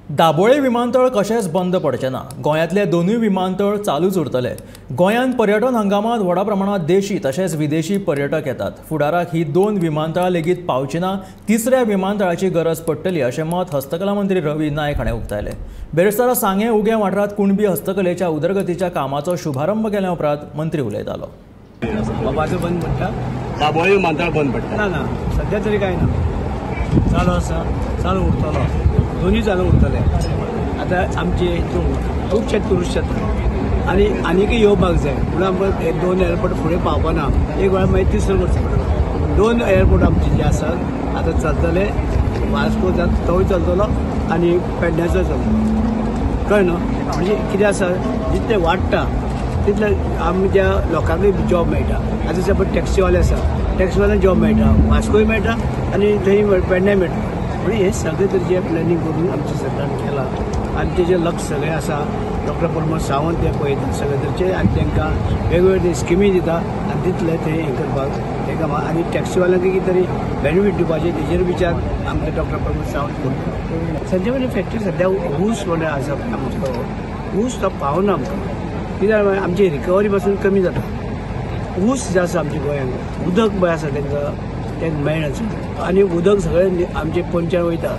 दाबोळे विमानतळ कशेंच बंद पडचें ना. गोंयांतले दोनूय विमानतळ चालूच उरतले. गोंयांत पर्यटन हंगामांत व्हडा प्रमाणांत देशी तशेंच विदेशी पर्यटक येतात. फुडाराक ही दोन विमानतळां लेगीत पावची ना, तिसऱ्या विमानतळाची गरज पडटली अशें मत हस्तकला मंत्री रवी नायक हाणें उक्तायलें. बेरेस्तारा सांगें उगें वाठारांत कुणबी हस्तकलेच्या उदरगतीच्या कामाचो शुभारंभ केल्या उपरांत मंत्री उलयतालो. बंद पडटा दाबोळे विमानतळ बंद पडटा ना ना सध्या तरी काय ना, चालू आसा, चालू उरतलो, दोन्ही चालू उरतले. आतां आमचे हितून खुबशे टुरिस्ट येता आनी आनीकय येवपाक जाय म्हणून आमकां हे दोन एअरपोर्ट फुडें पावपाना, एक वेळार मागीर तिसरो करचो पडटलो. दोन एअरपोर्ट आमचे जे आसात आतां चलतले, वास्को जाता तोय चलतलो आनी पेडण्याचो चलतलो. कळ्ळें न्हू? म्हणजे कितें आसा, जितलें वाडटा तितले आमच्या लोकांकूय जॉब मेळटा. आतां सपोज टॅक्सीवाले आसा, टॅक्सीवाल्यांक जॉब मेळटा, वास्कोय मेळटा आनी थंय पेडण्याय मेळटा. म्हणजे हे सगळे तरेचें प्लॅनिंग करून आमच्या सरकारान केलां आनी तेजें लक्ष सगळें आसा. डॉक्टर प्रमोद सावंत ते पळयतात सगळे तरेचे आनी तांकां वेगवेगळे स्किमी दिता आनी तितले ते हें करपाक हें काम. आनी टॅक्सीवाल्यांक कितें तरी बेनिफीट दिवपाचें तेजेर विचार आमचे डॉक्टर प्रमोद सावंत करता. संजीवनी फॅक्टरी सद्या ऊस म्हणल्यार आसा आमचो ऊस तो पावना आमकां, कित्याक आमची रिकवरी पासून कमी जाता. ऊस जे आसा आमच्या गोंयांत उदक पळय आसा तांकां तांकां मेळना आनी उदक सगळें आमचे पंचान वयता,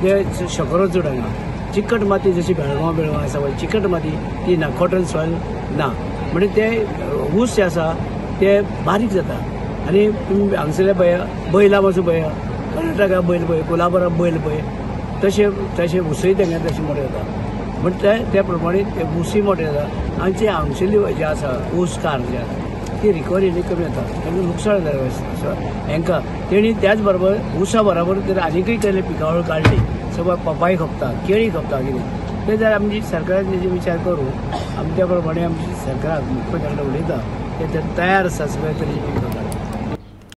ते शकरो चड हांगा. चिकट माती जशी बेळगांव बेळगांव आसा पळय चिकट माती ती ना, कॉटन सॉयल ना, म्हणजे ते ऊस जे आसा ते बारीक जाता. आनी तुमी हांगसरले पळय बैलां पासून पळय, कर्नाटका बैल पळय, कोल्हापुरा बैल पळय, तशें तशें ऊसय तांकां तशें मोठे जाता. म्हणजे त्या प्रमाणे ते ऊसय मोठे जाता आनी जे हांगसरली जे आसा ऊसकार जे आसा ती रिकवरी कमी जाता, तांकां लुकसाण जाता हांकां. तेणी त्याच बरोबर ऊसा बराबर तर आनीकय कसले पिकावळ काडली, सगळं पपाय खपता, केळी खपता, कितें तें जाल्यार आमची सरकारान तेजे विचार करून आमी त्या प्रमाणे आमची सरकाराक मुख्यमंत्र्या कडेन उलयता, ते तयार आसा सगळे तरेचे पिकावळ.